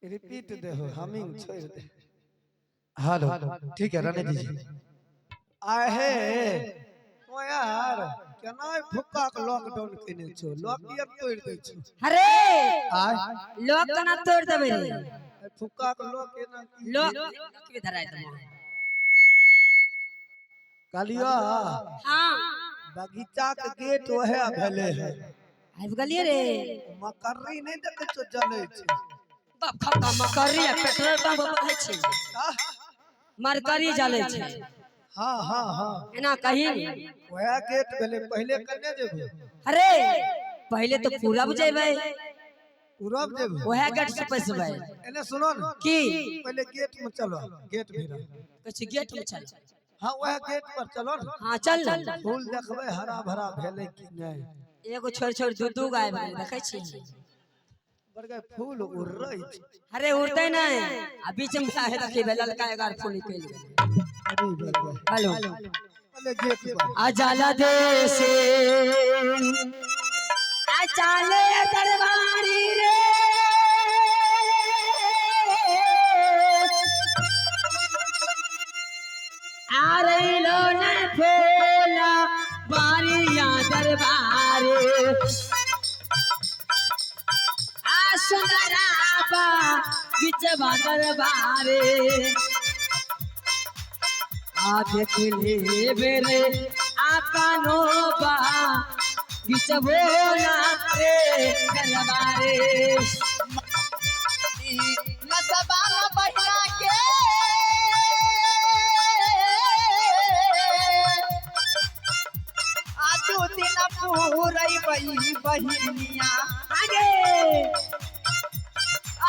Repeat दे हो, humming छोड़ दे। हेलो, ठीक है रानी जी। आए हे तो यार केना फुक्का के लॉकडाउन केने छो, लॉक किया तोड़ दे छो? अरे आय लॉक केना तोड़ देबै रे? फुक्का के लॉक केना की? लॉक के धराय देबो। कहलियो। हाँ। बगीचा के गेट ओहे भेले है। आबि गेलियै रे। मकर्री नहीं देखे छो जले छे। बाप खप्पा मकर्री आ पेट्रोल पंप पर छै। मरकरी जले छै। हाँ हाँ हाँ। एना कही। वह गेट भेले, पहले कने जेबो? अरे पहले तो पूरब जेबै। पूरब जेबो। वह गेट से पैसबै। एने सुनो न। की? पहले गेट में चलो, गेट भीरा। कहै गेट में चल। हाँ वह गेट पर चलो न। हाँ चल न। फूल देखबै हरा भरा भेले कि नहीं। एगो छोड़ छोड़ दू दू गाय भेलै, देखै छी। बड़का फूल उड़ै छै। अरे उड़तै नहीं, आ बीच में हे देखी ललका एगार फूल निकलि गेलै। अरे बड़का। हेलो। पहले गेट पर। आ जाला देश आ चाले दरबारी रे, आ रही लो न फूला बारिया दरबारी, आ सुंदराबा गिचवा दरबारे, आ देखले बेरे आपनो बा गिचबो ना रे दरबारे। नसबाला बहिना के आजू दिन पूरई बही बहिनिया। आगे।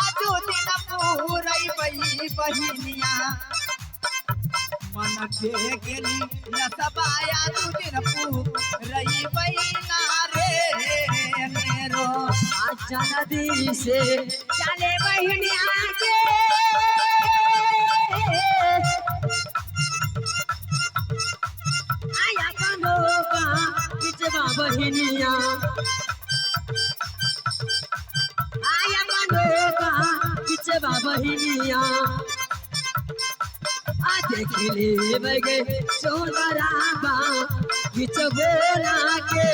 आजू दिन पूरई बही बहिनिया, मन के गेली नसबाया दू दिन पूरई बहिना रे मेरो। आजा नदी से चले बहिनिया के, आया कनोबा बिचवा बहिनिया, आया कनोबा बिचवा बहिनिया, आ देखली बगे सोनराबा बिचबोला के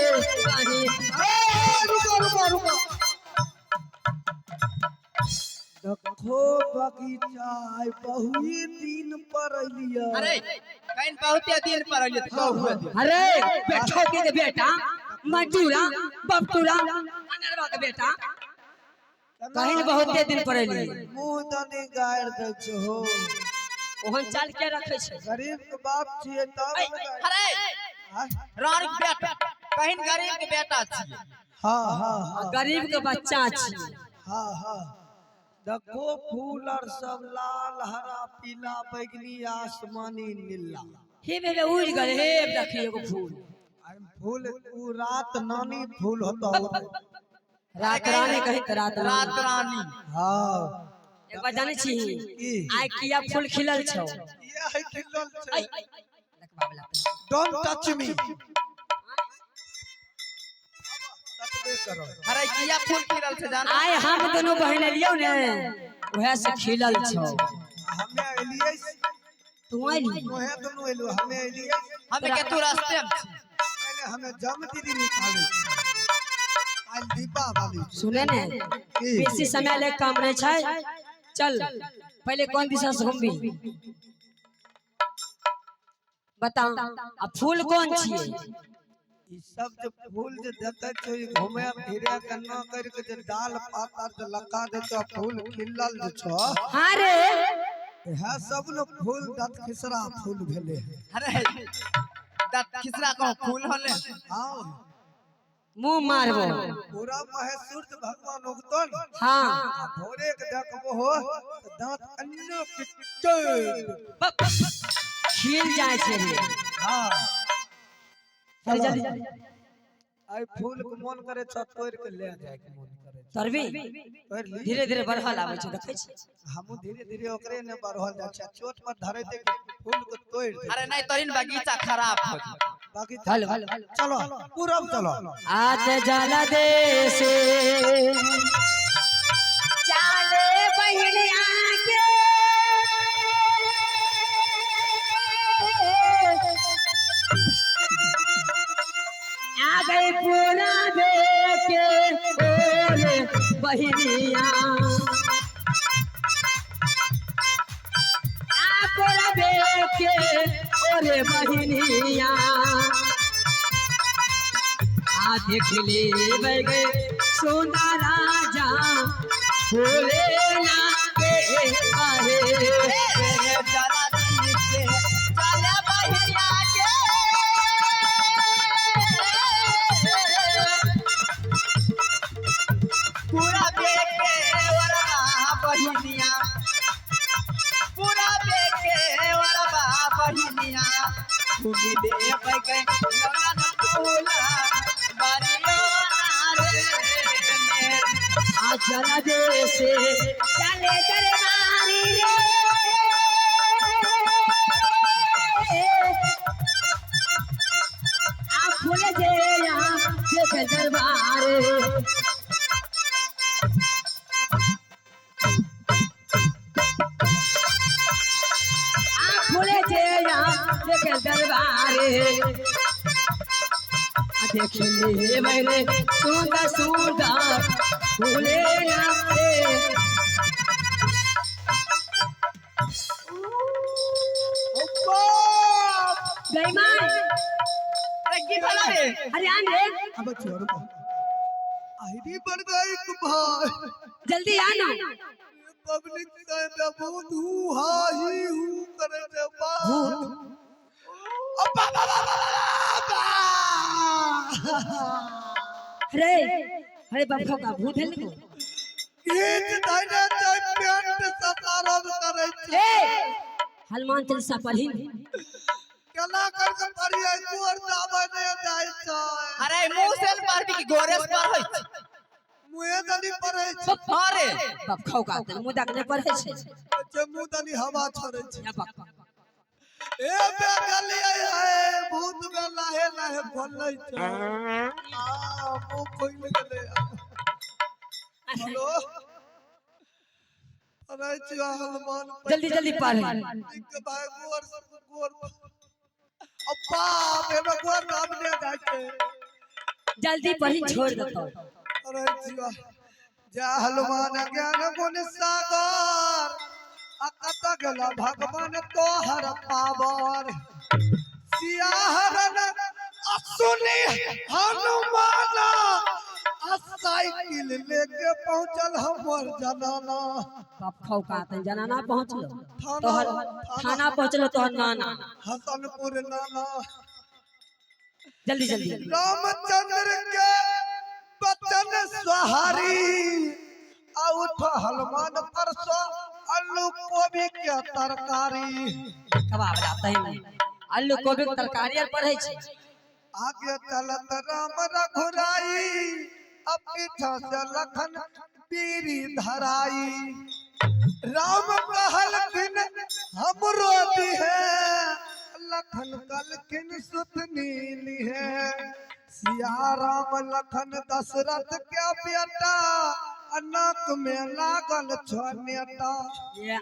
बहिन। रुको रुको रुको, देखो बगीचा आइ बहुत दिन पर अलिया। अरे कहीं बहुते दिन पर अलिया तो बहुत दिन। अरे बेटो के बेटा मजूरा बपटूरा अनरवा के बेटा कहीं बहुते दिन पर अलिया। मुंह दनी गाड़ दे छो। ओहन चाल के रखे छै? गरीब के बाप छिए तब। अरे रानी के बेटा कहीं गरीब के बेटा छिए। हाँ हाँ हाँ। गरीब के बच्चा छिए। हाँ हाँ। देखो फूल और सब लाल हरा पीला बैगनी आसमानी नीला। हे बेबे उड़ गए, हे देखी एगो फूल। फूल उ रात नानी फूल होता। रात रानी कही त रात रात रानी। हाँ। एक बार जानै छी? की? आइ किया फूल खिलल छौ? ये है खिलल छै। देखबा वाला। Don't touch me. करो। अरे किया फूल खिलल छै जाना? आइ हम दोनों बहिन एलियौ ने, उहे से खिलल छौ। हमे एलियै। तू आइली? तोहे दोनों एलो, हमे एलियै। हम के तू रास्ते में छी। पहले हमे जम दीदी निकाले काल दीपावली। सुने ने, बेसी समय ले काम नहीं छै, चल पहले कौन दिशा से घूमबी बता, आ फूल कौन छियै? ई सब जे फूल जे देखे छो, ई घूमे फिरे के ना कर के जे डाल पात आर जे लगा दे छो, फूल खिलल जे छो। हाँ रे। इएह सब ने फूल दत खिसरा फूल भेले है। अरे दत खिसरा को फूल होले? हाँ। मुंह मारबो। पूरा महेश सूर्य भगवान उगतन। हाँ। आ भोरे के देखबो हो त दांत अन्नो के चोट। खिल जाय छै रे। हाँ। जल्दी जल्दी। आई फूल के मन करे छ तोड़ के ले जाय के मन करे छौ। तरबी? तोड़ ली। धीरे धीरे बढ़ल आबै छै, देखै छी। हमहूँ धीरे धीरे ओकरे ने बढ़ल जाइ छै, चोट पर धरे दे के फूल के तोड़ दे। अरे नहीं तोरिन बगीचा खराब हो जाए। बाकी हेलो। चलो पूरब चलो। आत जाला देश चाले बहिन बहिनिया आ कोरबे के ओरे बहिनिया आ देख ले गए सोना राजा बोले ना के आहे चला दी से चला बहिनिया के पूरा बेके वरबा बहिनिया पूरा बेके वरबा बहिनिया घूमी दे गए नौना फूला बारियो ना रे मेरे। आ चला देसे चले दरबारी रे आ खुल जे यहाँ देख दरबार आ खुल जे यहाँ देख दरबार आ देख ले मैंने सुंदर सुंदर फूले ना रे गई माई अरे की भला रे अरे आन रे अब छोड़ रुको आईडी बन गई भाई जल्दी आना पब्लिक से बहुत हूँ हा ही हूँ करे छे बात अब्बा बा बा बा बा अरे अरे बाप का भूत है को खींच धैने छै पेंट ससारब करे छै ए हनुमान चालीसा पढ़ी केना कर के पढ़िए गोर दाबै नहि जाइ छै अरे मुंह से न पढ़बी कि गोरे से पढ़ै छी? मुँहे दनी पढ़ै छै हाँ रे बाप खाओ का तन मुदा के नहीं पढ़े छै जे मुँह दनी हवा छोड़ै छै या बाप ए बे गलियै है भूत में लाहे लाहे बोलै छै आ मुँह खोलि गेलै हेलो अरे छियै हनुमान जल्दी जल्दी पढ़ के भाई गोर गोर अब्बा एमे गोर नाम ने जाइ छै जल्दी पढ़ी छोड़ देतो अरे छियै जय हनुमान ज्ञान गुण सागर आ कत गेला भगवान तोहर पावर सिया हरन सुनी हनुमान आ साइकिल लेके पहुंचल हमर जनाना बाप खाओ का तन जनाना पहुंचलो थाना तोहर थाना पहुंचलो तोहर नाना हसनपुर नाना जल्दी जल्दी रामचंद्र के बचन सहारी आ उठ हनुमान परसो आलू कोबी के तरकारी कबाब लाते हैं आलू गोभी के तरकारी आर पढ़े छै आगे चलत राम रघुराई अब पीछा से लखन पीरी धराई राम कहलखिन हमरो दिहे लखन कलखिन सुतनी लिहे सिया राम लखन दशरथ के बेटा आ नाक में लागल छो नेता ये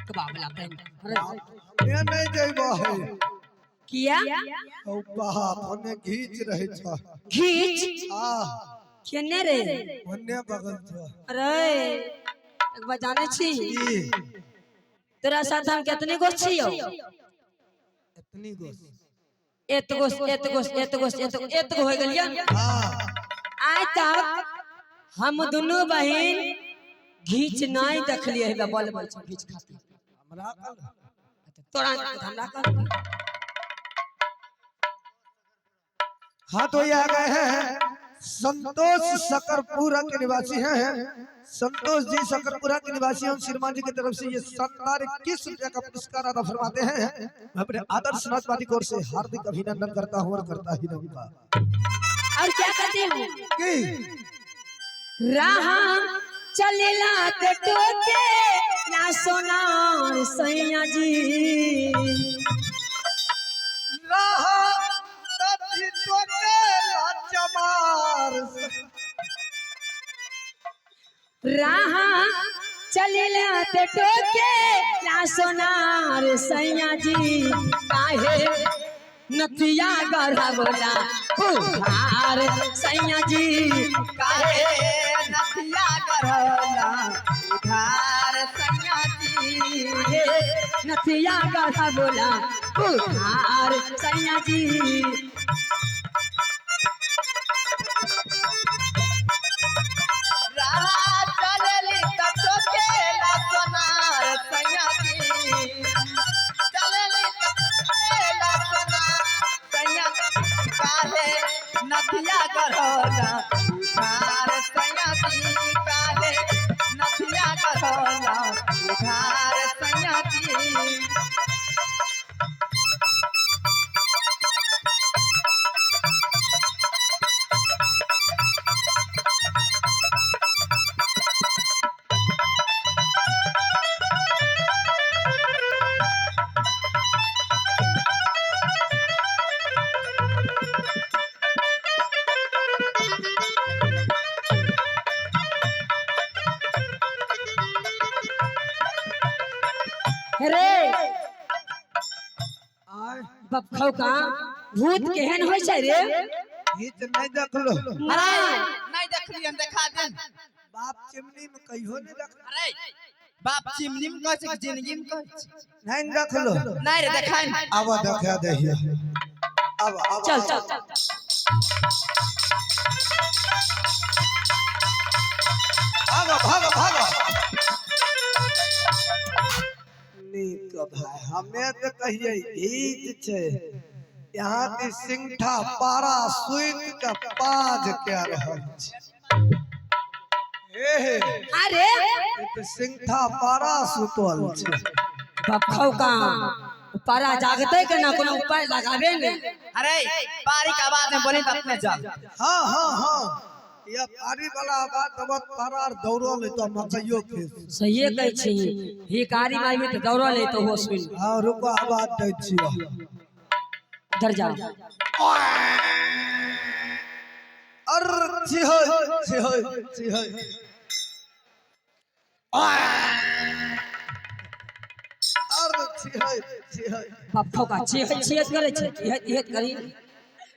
कबाब लाते हैं अरे ये नहीं जइबो है किया ओ बाप ओने घीच रहे छ घीच आ केने रे ओने बगल छ अरे एक बार जाने छी ई तोरा साथ हम कितने गो छियो इतनी गोस एतगो एतगो एतगो एतगो एतगो हो गेलियो हाँ आइ तक हम दुनू बहिन घीच नहीं देखलिए हे बल बल छै घीच खातिर हमरा कल तोरा हमरा कह हाँ तो ये आ गए हैं संतोष सकरपुरा के निवासी हैं संतोष जी सकरपुरा के निवासी हैं श्रीमान जी की तरफ से ये शानदार 21 रुपया का पुरस्कार अदा फरमाते हैं मैं अपने आदर्श समाजवादी की ओर से हार्दिक अभिनंदन करता हूँ और करता ही रहूंगा और क्या कहती हूँ कि राह चलेला ते टोके ना सोनार सैया जी राह तथी टोकेला चमार से। राह चलेला ते टोके ना सोनार सैया जी काहे नथिया गढ़बला फुहार सैया जी काहे नथिया नथिया गढ़ा बोला उधार सैया जी। राहा चलली त चोकेला सोनार सैया जी, चलली त चोकेला सोनार सैया, काहे नथिया गढ़ौला उधार सैया जी, काहे नथिया गढ़ौला उधार सैया जी। रे आय बपखौ का भूत केहन होइ छै रे? हित नहीं देखलो। अरे नहीं देखलियन, देखा देन। बाप चिमनी में कहियो नहीं देखलो। अरे बाप चिमनी में कहै छै कि जिंदगी में कहै छै? नहीं देखलो। नहीं रे देखाइन। आब देखा दहियो। आब आब चल चल। भागो भागो भागो। नीक भाई, हमें तो कहिए गीत छै। यहाँ के सिंठा पारा सुइत के पाज के रहल छै। हे हे। अरे ई तऽ सिंठा पारा सुतल छै। बपखौ का पारा जागते के ना कोनो उपाय लगाबे ने। अरे पारी के आवाज में बोली त अपने चल। हाँ हाँ हाँ, यह पारी वाला आवाज तब पारा आर दौड़ल तो मकइयो खेत। सहिए कहै छी, ही कारी मारबी तऽ दौड़ल तो हो सुन। हाँ रुको, आवाज दै छियो। इधर जा। अर छिहै छिहै छिहै। अर छिहै छिहै। बपखौ का छिहै छिहै करै छै, इहे इहे करी।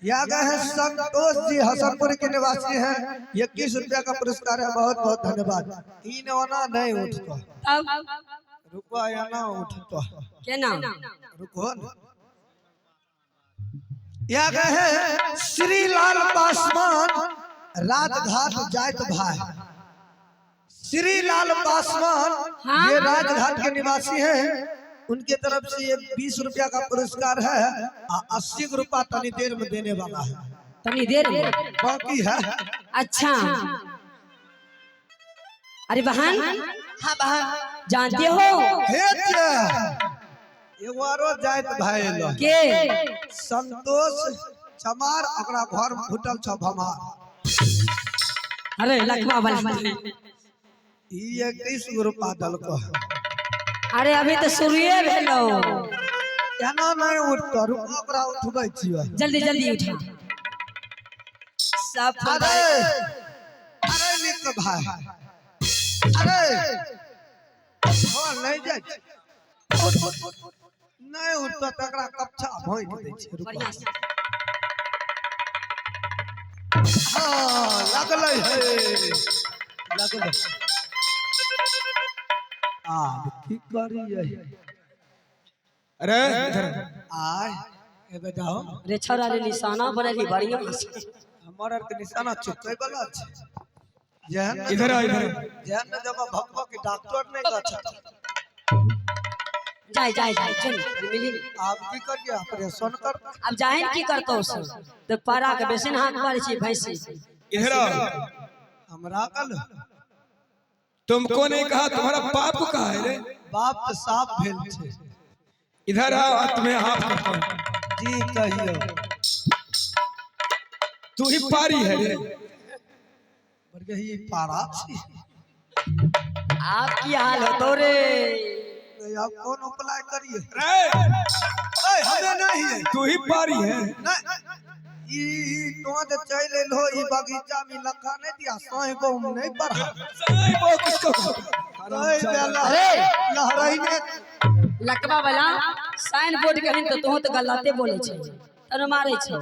यह गए हैं संतोष जी, हसनपुर के निवासी हैं। 21 रुपया का पुरस्कार है, बहुत बहुत धन्यवाद। तीन ओना नहीं उठतो। तब रुको, एना उठतो। केना? रुको न। यह गए हैं श्री लाल पासवान, राजघाट जात भाई। श्री लाल पासवान हाँ। ये राजघाट के निवासी हैं। उनके तरफ से ये 20 रुपया का पुरस्कार है आ 80 रुपया तनी देर में देने वाला है। तनी देर में? बाकी है। अच्छा, अरे बहन। हाँ बहन। जानते हो? हे जे, एगो आरो जात भाई एलो। के? संतोष चमार, ओकरा घर में फूटल छ भमार। अरे लखवा वाला। ई 21 रुपया दलको। अरे अभी तो शुरुए भेलो। एना नहीं उठतो, रुको ओकरा उठबै छियै। जल्दी जल्दी उठा सब। अरे अरे निक भाई, अरे हो नहीं जाइ छै। उठ, उठ, उठ, उठ। नहीं उठतो तकरा कपछा भोंकि दै छै। रुको। बढ़िया से। हाँ लगलै हे, लगलै। आब की करियै? अरे इधर। आय एबे जाओ। रे छोरा रे, निशाना बनेली बढ़िया से। हमर आर के निशाना चुकै वाला छै। जेहन ने इधर आ, इधर। जेहन ने जगह भकभक के डॉक्टर नहीं गछ। जाय जाय जाय, चल मिली। आब की करियै? ऑपरेशन कर। अब जाहिन की करतौ से तो पारा के बेसी हाथ मारै छी भैंसी। इधर आओ। हमरा कल तुमको नहीं कहा, तुम्हारा बाप को कहा है रे। बाप तऽ साफ भेल छै। इधर आओ, तुम्हें हाफ करता हूँ। जी कहियो। तू ही पारी है रे। बड़के ही पारा छी। आप की हाल होतो रे? नहीं, आब कोन उपाय करिए? रे ए हमे नहीं है। तू ही पारी है। नहीं, ई तो जे चलि एलहो ई बगीचा में लखा नहीं दिया साई बहु नहीं पढ़ा। साईं बहू किसको? अरे लहरई ने लकवा वाला साइन बोर्ड कहिन तो तोह तो गलते बोले छै, तनु मारे छै।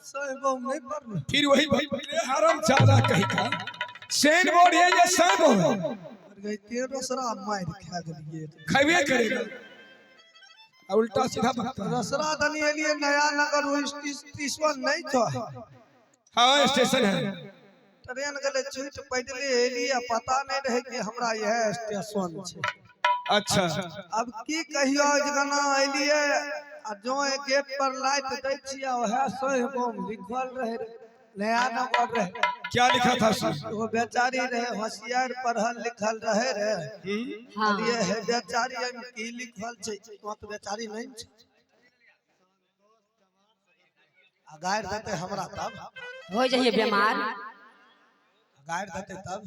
साई बहु नहीं पढ़ल। फिर वही हराम चाला कहीं का सेन बोर्ड है ये साईं बहू है। गई तेरो सरा मार खा गेलिए। खैबे करेगा। और उल्टा सीधा बकता है। रसरा दनी एलिए नया नगर ओ स्टेशन नहीं छो। हाँ स्टेशन है। ट्रेन गेले छूट पैदले एलिए, पता नहीं रहे कि हमरा यह स्टेशन छे। अच्छा अब की कहियो जगना एलिए आ जो एक गेट पर लाइट दै छियै वएह सही बम लिखल रहे नया नगर रहे। क्या लिखा था उसमें? वो बेचारी रहे होशियार पढ़ल लिखल रहे रे। हाँ कहलिए हे बेचारी एहिमे की लिखल छै, तो तऽ बेचारी नहीं छै। आ गारि देतै हमरा तब, हो जाइए बीमार। गारि देतै तब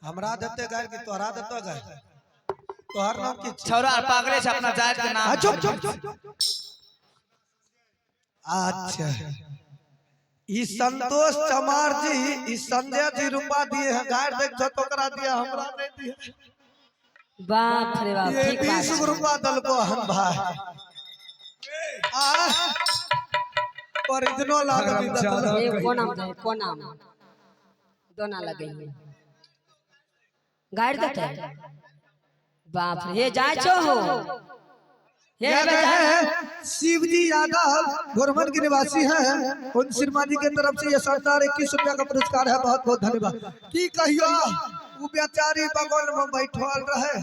हमरा देतै गारि कि तोहरा देतौ गारि? तोहर नाम की छियौ? छौड़ा पागले छै अपना जात के नाम। आ, चुप चुप चुप। अच्छा ई संतोष चमार जी ई संजय जी रुपा दिए हैं, गारि देख तो ओकरा दिया हमरा नहीं दिए। बाप रे बाप ये ठीक बात 20 छै। रुपा दलको हम भाई आ ओरिजिनल आदमी दलको। ए कोना में दे कोना में दोना लगइए गाड़ देते। बाप रे हे जाय छो हो हे क्या बेटा। है शिवजी यादव गोरमन के निवासी हैं, उन श्रीमान जी के तरफ से ये शानदार 21 रुपया का पुरस्कार है, बहुत बहुत धन्यवाद। की कहियो उ बेचारी बगल में बैठल रहे,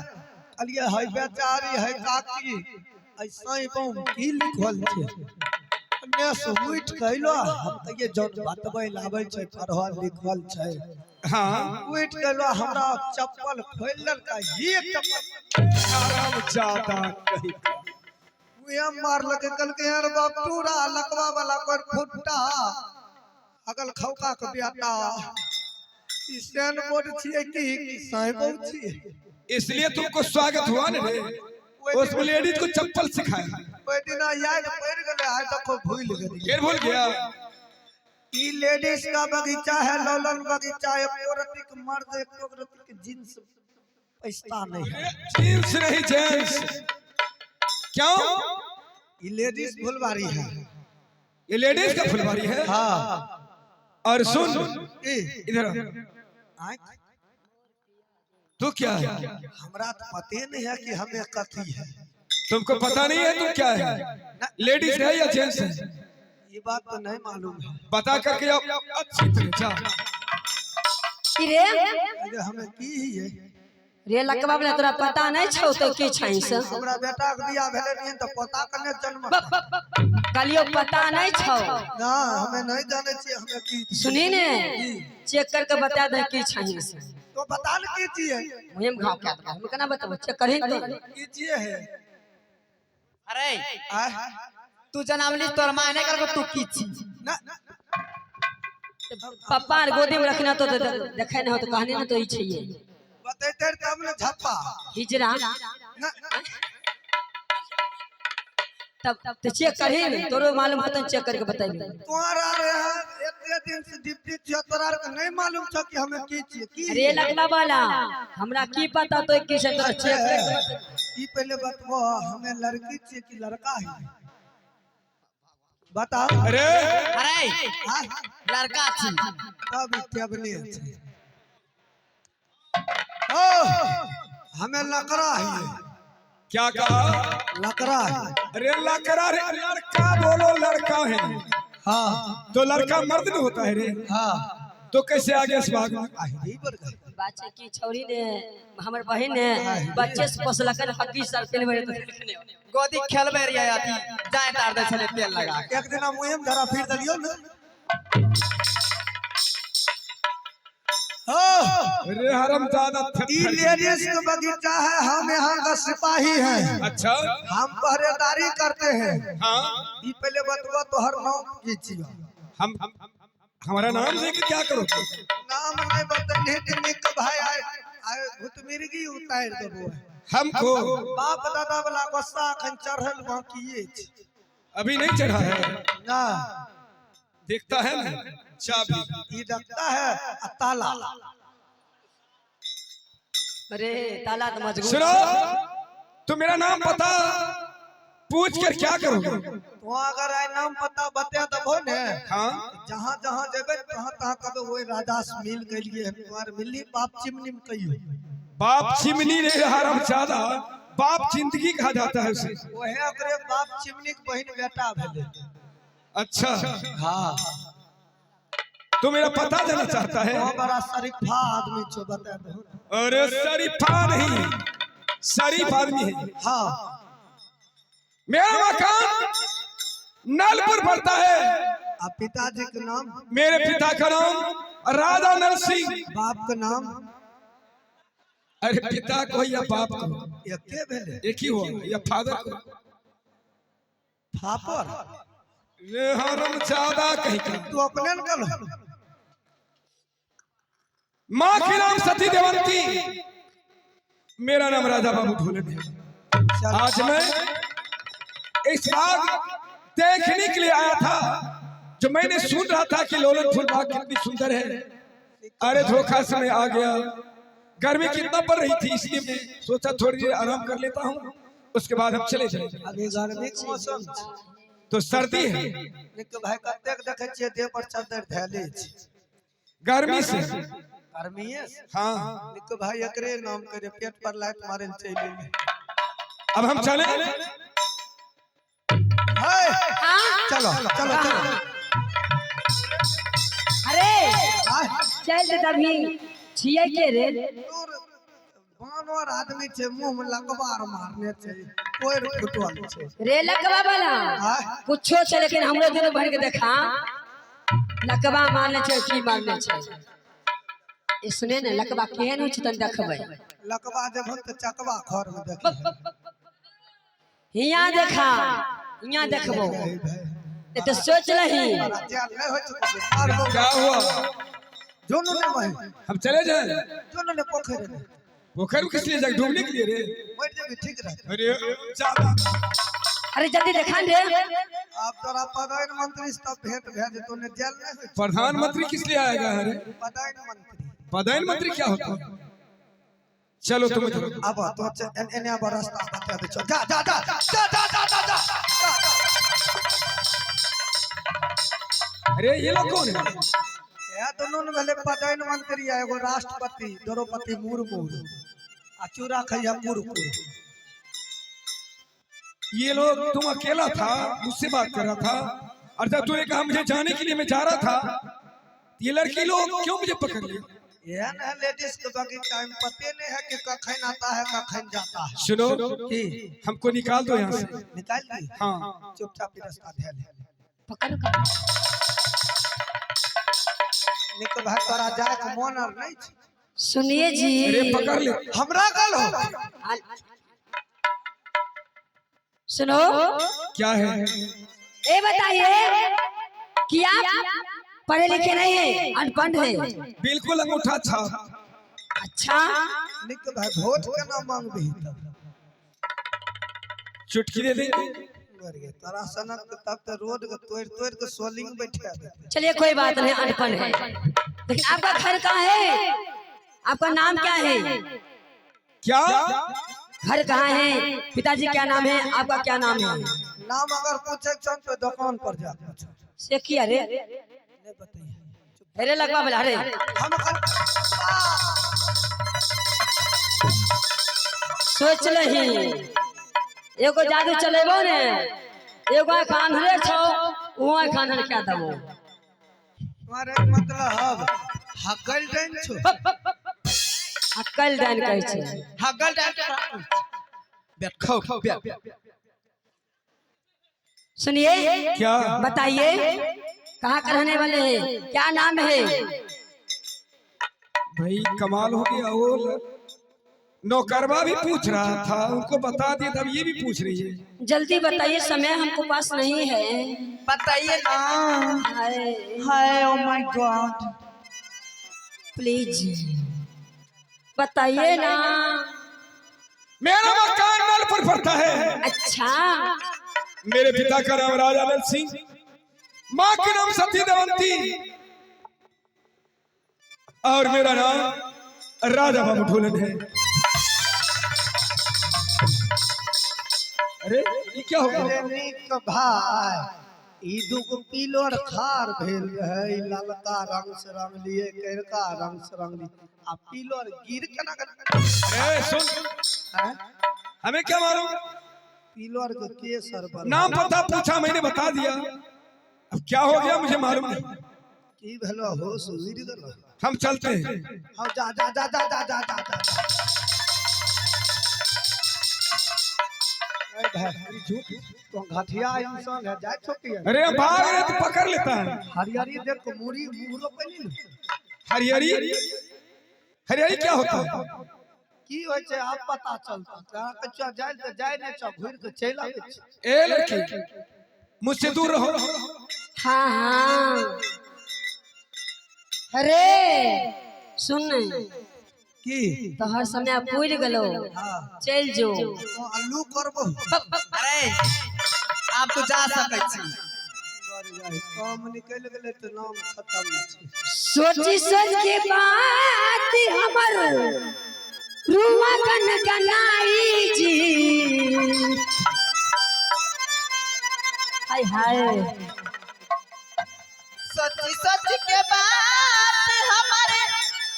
कहलिए है बेचारी है काकी ऐसा ही बम की लिखल छै। ने से उठि के अइलो, हम कहिए जौन बतबै लाबै छै पढ़ल लिखल छै। हाँ उठि के अइलो हमरा चप्पल खोलि लेलकै, एक चप्पल हराम जादा कहीं का। मुँहे मारलकै, कहलकै यार बाप टूरा लकवा वाला कर फुट्टा अगल खौका के बेटा ई स्टैंड बोर्ड छियै की की साइबो छियै। इसलिए तुमको स्वागत हुआ ना रे, उस लेडीज को चप्पल सिखाया। ओहि दिना याद पड़ि गेलै, आइ देखो भूलि गेलियै। फिर भूल गया। ई लेडीज का बगीचा है लौलन बगीचा, एको रत्ती के मर्द एको रत्ती के जींस पैसता नहीं है। जींस नहीं जेंट्स। क्यों? ई लेडीज फुलवारी है। ये लेडीज का फुलवारी है। हाँ और सुन ई इधर आ। आँख तू क्या है? हमरा तो पते नहीं है कि हमें कथी है। तुमको पता नहीं है तुम क्या है, लेडीज है या जेंट्स है? ये बात तो नहीं मालूम है। बता करके आओ अच्छी तरह जा। की रे अरे हमें की ही है रे लकवा वाला तोरा पता नहीं छौ तो की छै से? हमरा बेटा के बियाह भेलै नहीं तो पता कने जन्म कहलियो पता नहीं छौ। ना हमें नहीं जाने छियै हमें की। सुनी ने चेक करके बता दे की छै से। तो बता न की छियै। मुँहे में घाव क्या हम केना बतबो, चेक करही तो। की छियै है? अरे आय तू जनावली तोर माय नहीं करको तू की छी। ना पप्पा आर गोदी में रखना तो देखे नहीं हो तो कहने ना तो ई छियै बतैते तब ने झप्पा हिजरा ना तब तो चेक करही ने, तोरो मालूम होतन चेक करके बतेबी। तोहरा रे एते दिन से डिप्टी छियै तोरा आर के नहीं मालूम छौ कि हमें की छियै की। रे लकवा वाला हमरा की पता तो की छै तोरा चेक करके बतेबी। ई पहले बतबो हमें लड़की छियै कि लड़का है बताओ। अरे अरे आय लड़का छी। तब ई टेबले छै। ओ हमें लकड़ा है। क्या कहा? लकड़ा है। अरे लकड़ा रे लड़का बोलो लड़का है। हाँ तो लड़का मर्द नहीं होता है रे। हाँ तो कैसे आ गया इस भाग में? आही पर गए। बात छै कि छौरी ने हमर बहिन ने बच्चे से पोसलकन हग्गी साल पेनबे तो देखने हो। गोदी खेलबे रहियै अथी जाय तार दै छलै तेल लगा के। एक दिन हम मुँहे में धरा फिर दलियो ने। ओ अरे हराम जादा ई लेडीज का बगीचा है, हम यहाँ का सिपाही हैं। अच्छा हम पहरेदारी करते हैं। हाँ ई पहले बतबो तोहर नाम की छियो? हम हमारा नाम लेके क्या करो? नाम नहीं बतैले कि निक भाई आए आए भूतमिर्गी उतार देबो। हमको बाप दादा वाला गुस्सा अखन चढ़ल बाकी छै। अभी नहीं चढ़ा है। ना देखता है ना चाबी ई देखता है आ ताला। अरे ताला तो मजबूत। सुनो तो मेरा नाम पता पूछ कर क्या करोगे? तो अगर आइ नाम पता बता देबो ने हाँ जहाँ जहाँ जेबै तहाँ तहाँ कहबै ओहि राजा से मिल गेलियै हम, तुम्हार मिलली बाप चिमनी में कहियो। बाप चिमनी नहीं हराम ज्यादा बाप जिंदगी कहा जाता है उसे। ओहे ओकरे बाप चिमनी के बहिन बेटा भेलै। अच्छा, हाँ। तो मेरा पता जाना चाहता है? वो बड़ा शरीफा आदमी छो, बता दो। अरे शरीफा नहीं, शरीफ आदमी है। हाँ। मेरा मकान नलपुर पड़ता है। आ पिताजी के नाम? मेरे पिता का नाम राजा नल सिंह। बाप के नाम? अरे पिता को या बाप को? एके भेलै। एक ही हुआ, या फादर को? फापर। रे हरम ज्यादा कहीं का। तू अपने न कल। माँ के नाम सती देवंती, मेरा नाम राजा बाबू ढोलन है। आज मैं इस बाग देखने के लिए आया था, जो मैंने सुन रहा था कि लोलनपुर बाग कितनी सुंदर है। अरे धोखा से मैं आ गया। गर्मी कितना पड़ रही थी, इसलिए मैं सोचा थोड़ी देर आराम कर लेता हूँ, उसके बाद हम चले जाएंगे। अभी गर्मी के मौसम छै। तो सर्दी है। निक भाई, कतेक देखै छियै देह पर चद्दर धैले छै। गर्मी से। गर्मीए से? हाँ। निक भाई, एकरे नाम करे पेट पर लात मारे लए चलि एलै। अब हम चले? हे, हाँ। चलो चलो चलो। अरे, आय, चल दे तभी छियै के रे? दूर बानर आदमी छै, मुंह में लकबार मारने छै, पैर फुटल छै। रे लकवा वाला। आय, कुछो छै, लेकिन हमरो दुनू भर के देखा, लकवा मारने छै की मारने छै। ई सुने ने, लकवा केहन होइ छै तन देखबै। लकबा जब तऽ चकवा घर में देखी। हियाँ देखा, हियाँ देखबो। नहीं तो सोच लही। जेल नहीं होइ छै कुछ। मारबो। क्या हुआ? जोनो ने वही। हम चले जाए? जोनो ने पोखरि में। पोखर में किस लिए जाए? डूबने के लिए रे? मरि जेबी, ठीक रहतै। अरे ज्यादा। अरे जल्दी देखा रे। आब तोरा प्रधानमंत्री से तब भेंट भए जेतौ ने, जेल नहीं होइ छै। प्रधानमंत्री किस लिए आएगा? अरे, प्रधानमंत्री। प्रधानमंत्री क्या होता है? चलो तुम इधर। आब तो एने आब, रास्ता बता दै छौ। जा जा जा जा जा जा जा जा जा। अरे ये लोग कौन है? इएह दुनू ने भेलै प्रधानमंत्री आ एगो राष्ट्रपति द्रौपदी मुर्मू, आ चूड़ा खैया कुरकुर। ये लोग, तुम अकेला था, मुझसे बात कर रहा था और जब तूने कहा मुझे जाने के लिए, मैं जा रहा था, ये लड़की लोग क्यों मुझे पकड़ लिया? एहन है लेडीज के बाकी टाइम पते नहीं है कि कखन आता है, कखन जाता है। सुनो। की? हमको निकाल दो यहाँ से। निकाल दी? हाँ। चुपचाप ही रास्ता धैल। पकड़ कर। निक भाई, तोरा जाय के मन आर नहीं छै? सुनिए जी। अरे पकड़ ले। हमरा गल हो। सुनो। क्या है? ये बताइए कि आप पढ़े लिखे नहीं है, अनपढ़ है? बिल्कुल अंगूठा छाप। अच्छा। निक भाई, वोट केना मांगबही तब? चुटकी दे देंगे। मर गए तोरा सनक के, तब तो रोड के तोड़ तोड़ के सोलिंग बैठा देते। चलिए, कोई बात नहीं, अनपढ़ है, लेकिन आपका घर कहाँ है? आपका नाम क्या है? क्या? घर कहाँ है? पिताजी क्या नाम है? आपका क्या नाम है? नाम अगर पूछे छन तो दुकान पर जा पूछ। से किया रे? नहीं बताइए। अरे लगवा बोला अरे। हम कल सोच लही, एगो जादू चलेबो ने, एगो आँख आन्हरे छौ, वो आँख आन्हर क्या देबो। तुम्हारे मतलब हकल डाइन छो? अक्कल डाइन कहै छै। हगल डाल बैठ खाओ बैठ। सुनिए। क्या? बताइए, कहाँ का रहने वाले हैं? क्या नाम है? भाई, कमाल हो गया। वो नौकरवा भी पूछ रहा था, उनको बता दिया, तब ये भी पूछ रही है। जल्दी बताइए, समय हमको पास नहीं है। बताइए ना। हाय। हाय, ओ my God. Please बताइए ना। मेरा मकान नल पर पड़ता है। अच्छा। मेरे पिता का नाम राजा नल सिंह, माँ के नाम सती देवंती और मेरा नाम राजा बाबू ढोलन है। अरे ये क्या हो गया? अरे नीक भाई, ई दूगो पीलोर खार भेल रहे, ई ललका रंग से रंगलिए, करिका रंग से रंगलिए, आ पीलोर गिर केना केना? अरे सुन। हैं? हमें क्या मालूम। पिलर के केसर पर नाम पता पूछा, मैंने बता दिया। अब क्या हो गया मुझे मालूम नहीं। की भेलो, होश उड़ि गेलो। हम चलते हैं। हाँ, जा जा जा जा जा जा जा जा। ए भाई, तो घटिया इंसान है, जाय छो कि? अरे हम भाग रहे तो पकड़ लेता है। हरियरी देख के मुड़ी मुहरो पैली ने। हरिहरी हरिहरी क्या होता है? की होइ छै आब पता चलता। तोरा कच्चा जाय तऽ जाय नहि छौ, घुरि के चलि आबै छै। ए लड़की, मुझसे दूर रहो। हाँ हाँ, अरे सुन, की? तोहर समय पुर गेलो, चल जो। तो अल्लू करबो। अरे आब तू जा सकै छी। काम निकलि गेलै तऽ नाम खत्म छै। सोची सोच के बात हमर रुआ गन गनाई जी, हाय हाय। सच्ची सच के बात हमारे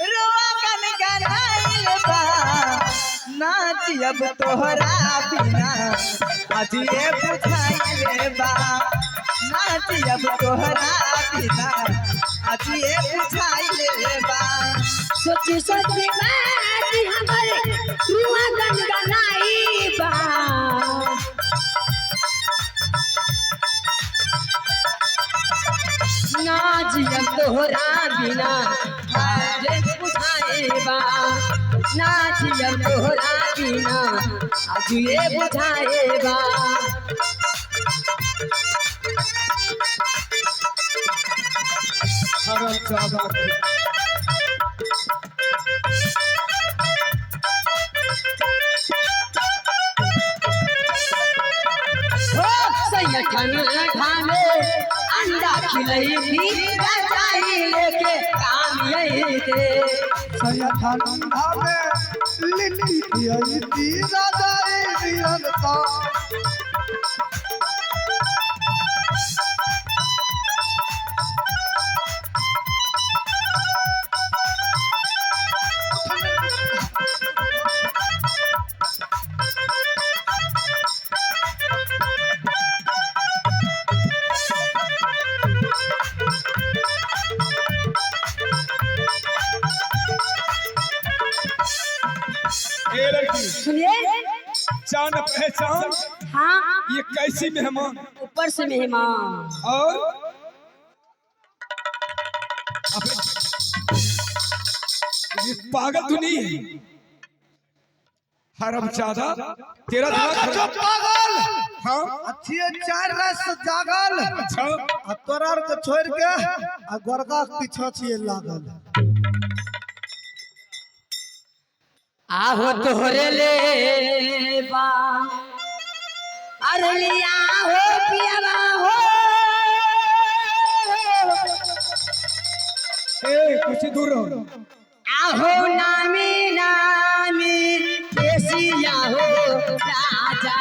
रोआ गन गनाइल बा, नाच अब तोहरा बिना आज ये बुझाइल बा, नाच अब तोहरा बिना आज ये बुझाइल बा। सोची सोच के बात हमर रुआ गन गनाई बा, नाच अब तोहरा बिना आज बुझाए बा, नाच अब तोहरा बिना आज ये बुझाए बा। सैयठन ठामे अंडा खिलई भी रजाई लेके काम यही थे। ठंडा में लिट्टी खियाई राजाई दियन का। ए लड़की, सुनिए। जान पहचान। हाँ। ये कैसी मेहमान? ऊपर से मेहमान। और अबे, ये पागल तो नहीं है? हरामजादा, तेरा दिमाग खराब। पागल। हाँ। अथिए चार रात से जागल। अच्छा। आ तोरा आर के छोड़ के आ गोरका के पीछा छिए लागल। आहो तोहरे ले बा, अरे लिया हो पियावा हो। ए, कुछ दूर रहो। आहो नामी नामी केसिया हो राजा।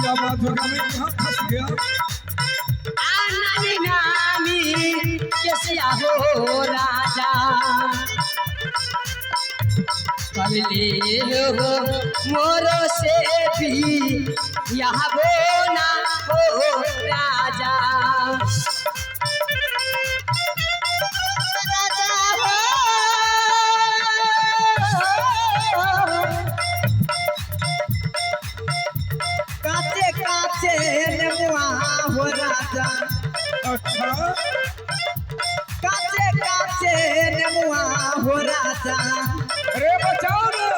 या माँ दुर्गा, मैं कहाँ फंस गया? आ नामी नामी केसिया हो राजा, कर ले हो मोरो से भी यहाँ बोना हो राजा। राजा हो, काचे काचे नेमुआ हो राजा। अच्छा। काचे काचे नेमुआ हो राजा। अरे बचाओ ना।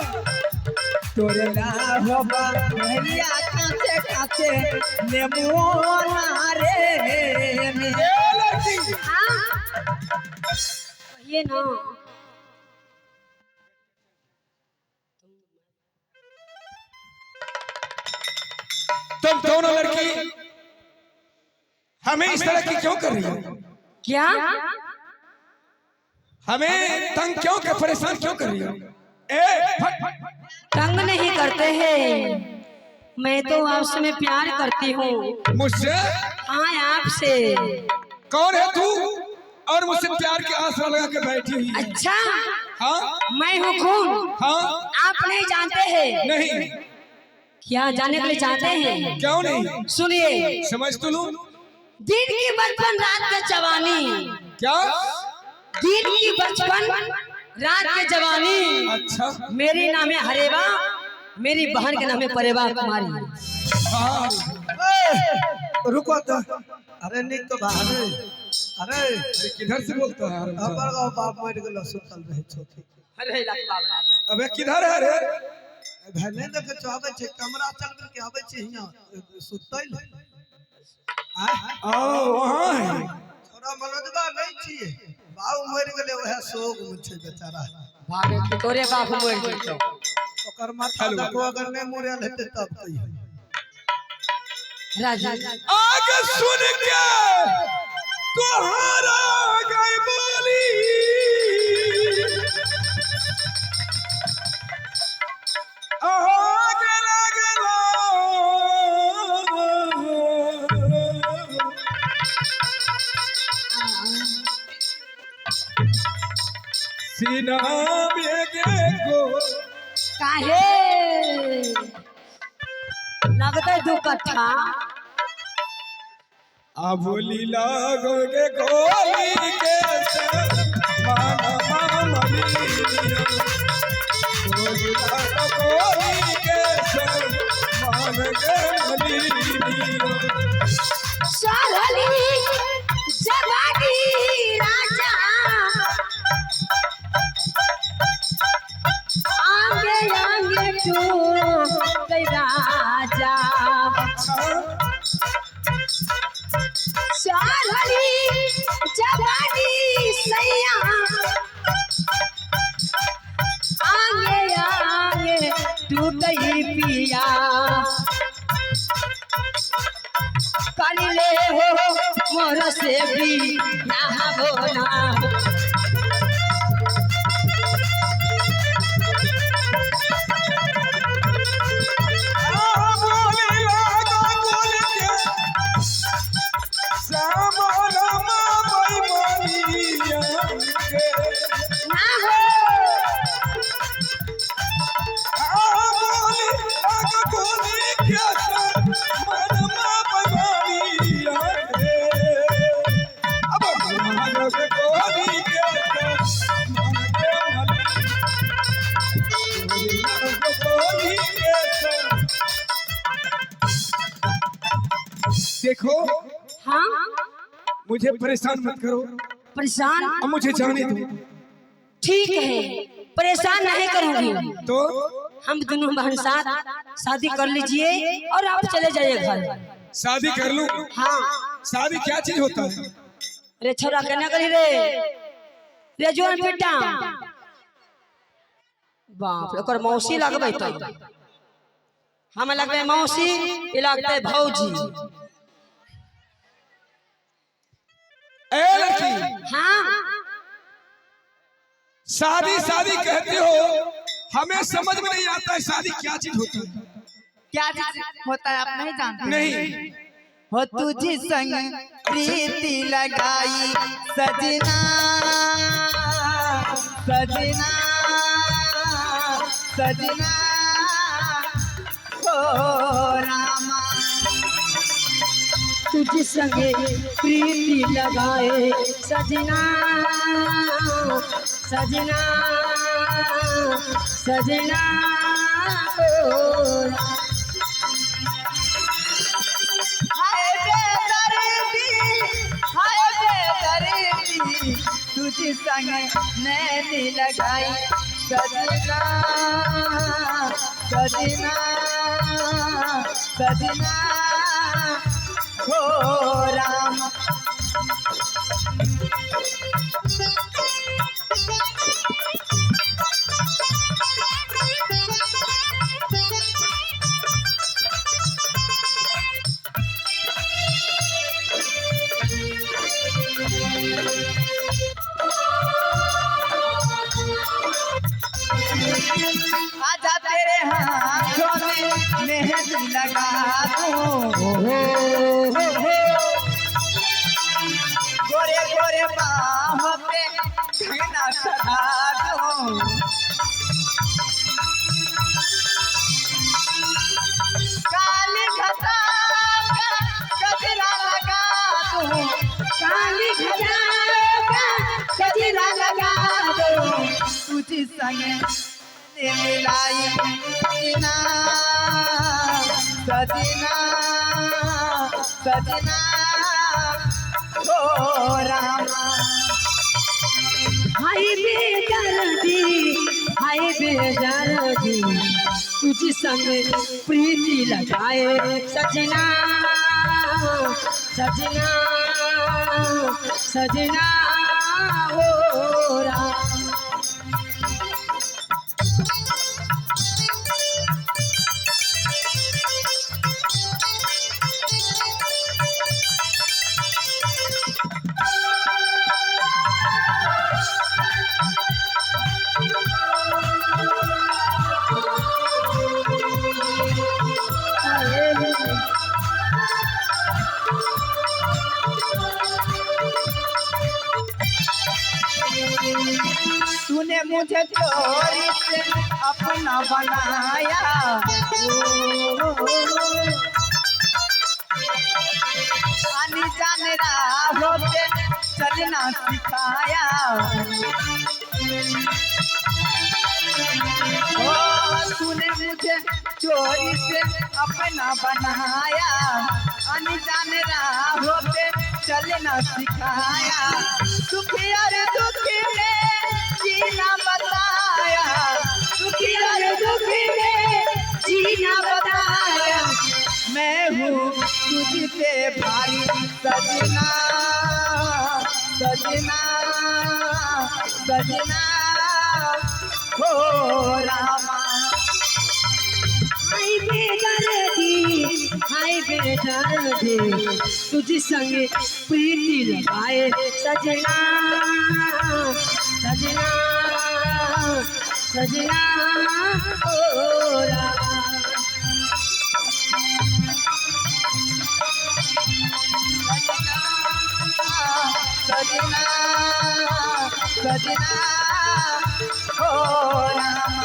तोरला हो भैया काचे काचे नेमुआ ना रे। ए लड़की, हाँ कहिए ना। तुम दोनों लड़की हमें इस तरह की क्यों कर रही हो? क्या? हमें तंग क्यों कर, परेशान क्यों कर रही हो? ए फट। तंग नहीं करते हैं, मैं तो आपसे में प्यार करती हूँ। मुझसे? हाँ, आपसे। कौन है तू और मुझसे प्यार के आसरा लगा के बैठी हुई है? अच्छा। हाँ। मैं हूँ खून। हाँ। आप नहीं जानते हैं? नहीं। क्या जाने के लिए चाहते हैं? क्यों नहीं, सुनिए। समझ तो लूं। दिन की बचपन रात के जवानी। क्या? दिन की बचपन रात के जवानी। अच्छा। मेरी नाम है हरेवा, मेरी बहन के नाम है परेवा कुमारी। हाँ। रुको तो, अरे निक तो बाहर, अरे किधर से बोलता है? हमर गाँव बाप मर गेलो, सुतल रहे छोटी। अरे लखवा वाला। अबे किधर है रे? भाई नहीं देखे छो, आबै छै कमरा चल के आबै छै हियां सुतल। आय आओ वहाँ है। छोरा मनोजबा नहीं छियै, बाबू मरि गेलै, वएह शोक में छै बेचारा। भागे कि तोरे बाप मर जेतो। ओकर माथा हेलो। देखो, अगर नहीं मुड़ल हेतै तब कहियो। राजा आग सुन के तुहारा गई बोली, आग लगलो सीना में को काहे लगते दू कट्ठा। अब लीला गोगे गोली के मान मामली, गोली के मान के मली। चढ़ली जवानी राजा आंगे आंगे टूट राजा। चढ़ली जवानी सैया आंगे आंगे टूटई पिया। कर ले हो मोर से भी ना बोना। ना हो देखो, हाँ मुझे परेशान मत करो। परेशान? अब मुझे जाने दो। ठीक है, परेशान नहीं करूंगी। तो हम दोनों बहन साथ शादी कर लीजिए और आप चले जाइए घर। शादी कर लूं? हाँ। शादी क्या चीज होता है? अरे छोरा कहना करी रे रे जोन बेटा, बाप रे ओकर मौसी लगबै तो हम लगबै मौसी, ई लगतै भौजी। ए लड़की, हाँ शादी शादी कहते हो, हमें समझ में नहीं आता है शादी क्या चीज होती है। क्या चीज होता है आप नहीं जानते? नहीं। हो तुझी संग प्रीति लगाई सजना, सजना सजना हो रामा। तुझ संगे प्रीति लगाए सजना, सजना सजना हो रामा। हाय बेदर्दी, हाय बेदर्दी, तुझी संग नैनी लगाई सजना, सजना सजना हो राम। आजा तेरे हाथों में मेहंदी लगा दूं, गोरे गोरे बाहों पे कंगना सजा दूं। ने मिलाई सजना सजना सजना हो रामा। हाय बेदर्दी, हाय बेदर्दी, तुझ संग प्रीति लगाए सजना सजना सजना हो राम। तूने मुझे चोरी से अपना बनाया, अनजान राहों पे चलना सिखाया। ओ तूने मुझे चोरी से अपना बनाया, अनजान राहों पे चलना सिखाया। सुखी और दुखी में जीना बताया, सुखी और दुखी में जीना बताया। मैं हूँ तुझ पे भारी सजना सजना सजना हो रामा। हाय बेदर्दी, हाय बेदर्दी, तुझ संग प्रीति लगाए सजना सजना सजना हो राम। सजना सजना हो रामा।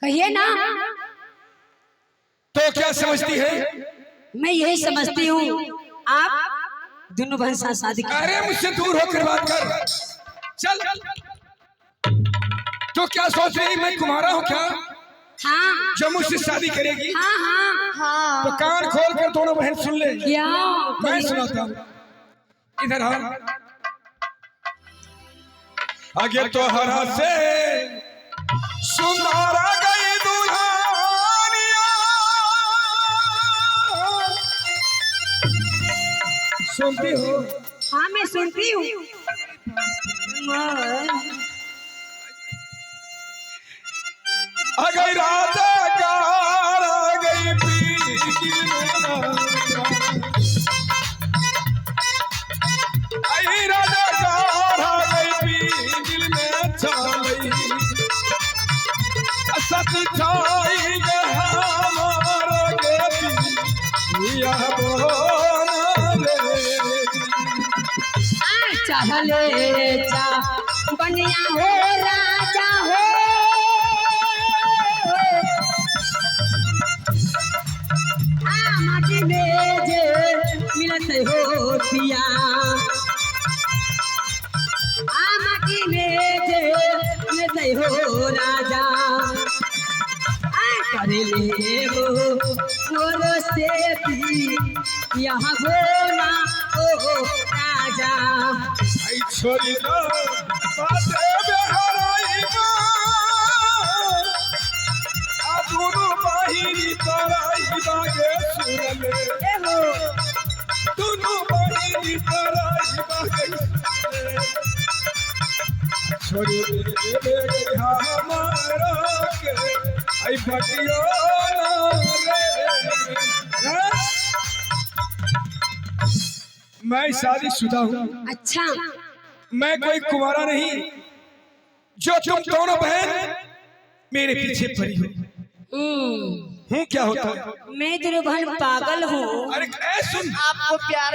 कहिए ना। तो क्या समझती है? मैं यही समझती हूँ, आप दोनों बहन साथ शादी कर। अरे मुझसे दूर होकर बात कर, चल। तो क्या सोच रही मैं कुमारा हूँ क्या? हाँ। जो मुझसे शादी करेगी? हाँ हाँ हाँ। तो कान खोल कर दोनों बहन सुन ले। क्या मैं सुनाता हूँ, इधर आओ। आगे तो हरा से सुनारा गई दुल्हनिया, सुनती हो? हाँ मैं सुनती हूँ। आ गई राजा कार, आ गई पीर, आई राजा कार, आ गई पीर में छाई सत छाई हमारा के पिया बोना रे। चढ़ले चा बनिया हो राजा हो, आ माटी में जे मिलत हो पिया, आ माटी में जे मिलत हो राजा, आ कर ले हो मोर से भी यहाँ हो ना ओ राजा। आई छोरी दो बाते बेहराई बा, आ दुनु बाहिरी तराई बागे सुरले, दुनु बाहिरी तराई बागे सुरले। छोरी दे दे हमारा के आई फटियो ना रे। मैं शादीशुदा हूँ। अच्छा। मैं कोई कुंवारा नहीं जो तुम दोनों बहन मेरे पीछे पड़ी हो। हूँ क्या होता है? मैं दोनों बहन पागल हूँ। अरे सुन, आपको प्यार